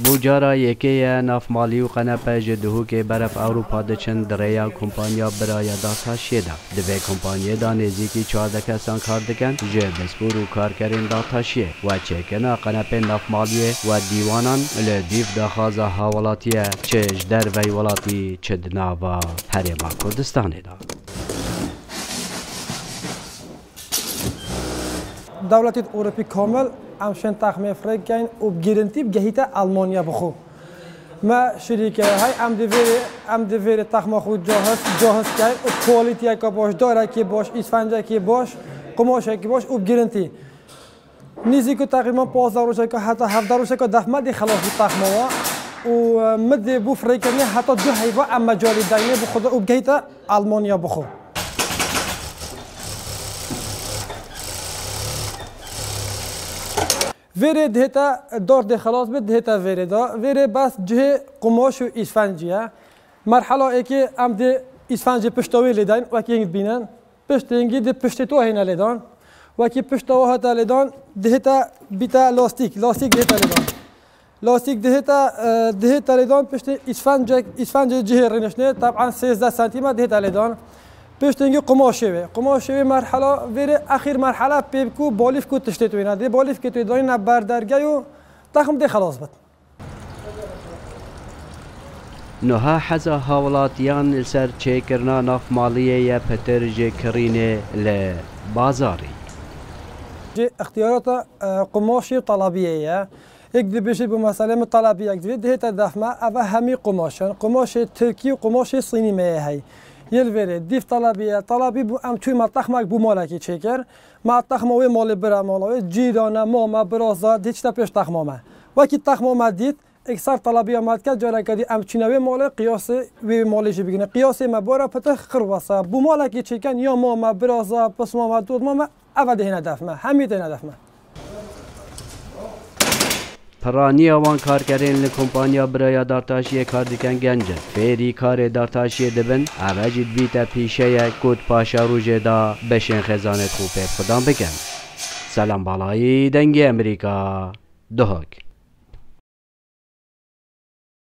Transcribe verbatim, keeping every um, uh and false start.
Bû cara yekê ye navmalî û qenepe ji Duhokê beref Ewropa diçin di rêya kompanya Biraya Dartaşiyê de. Di vê kompanyê de nêzîkî çardeh kesan kar dikin, ji pispor û karkerên dartaşiyê we çêkirina qenepên navmaliyê we dîwanan li dîv daxwaza hawlatî ye, çi ji derveyî welatî, çi di nava Herêma Kurdistanê de. Dewletî Ewropî kamil em şên texmê firêk keyn û bi girintî bigehîte Almanya bi xwe. Me şirîke hey em di vêrê, em di vêrê texma xwe cahiz, cahiz keyn û kwalîtiyeke baş, darekî baş, îsfencekî baş, qumaşekî baş û bi girintî. Nîzî ku teqrîban pazdeh rojeka heta hevdeh rojeka def me dê xelas bû texma we û, e, min dê bû firêkirinê heta du heyva em mecalî daynê bi xwe de û bigehîte Almanya bi xwe. Vêrê dihête dar dê xelas bit, dihête vêrê de. Vêrê bes cihê qumaş û îsfencî ye. Merhela êkê em dê îsfencê pişta wê lê dayn, wekî hîn dibînin. Piştê hingî dê piştê to hêne lêdan. Wekî pişta we hate lêdan, dihête bîte lastîk. Lastîk dihête lêdan. Lastîk dihête, e, dihête lêdan piştê îsfencek, îsfencê cihê rêniştinê, teban sêzdeh sentîme dihête lêdan. Piştê hingî qumaşê wê. Qumaşê wê merhela, vêrê exîr merhela pê bi ku balîfk û tiştê tu wêne. Dê balîfkê tu dayîne ber dergeh û texm dê xelas bit. Niha heza hawlatiyan li ser çêkirina navmaliyê ye pitir ji kirînê li bazarî. Ji îxtiyarata, e, qumaşê û telebiyê ye. Yek dibêje bi meselê min telebiyek divê, dihête def me, ev hemî qumaş in. Qumaşê tirkî û qumaşê sînî me ye hey. Yê li vêrê, dîv telebî ye. Telebî bû, em çûyî me texmek bû malekî çêkir. Me texma wê malê bira mala wê, cîrane, mama, biraza, dê çite pêş texma me. Wekî texma me dît, êkser telebiya me dike, careke dî em çîne wê malê, qiyasê wê malê jî bigine. Qiyasê me bara pitir qirwasa. Bû malekî çêken ya mama, biraza, pismama, dodma me, eva dê hêne def me. Hemî dê hêne def me. Piraniya wan karkerên li kompanya Biraya Dartaşiyê kar dikin genc in. Fêrî karê dartaşiyê dibin, eve jî dibîte pîşeyek ku di paşerojê de beşên xêzanê xwe pê bi xudan bikin. Selam Balayî, Dengê Emerîka, Duhok.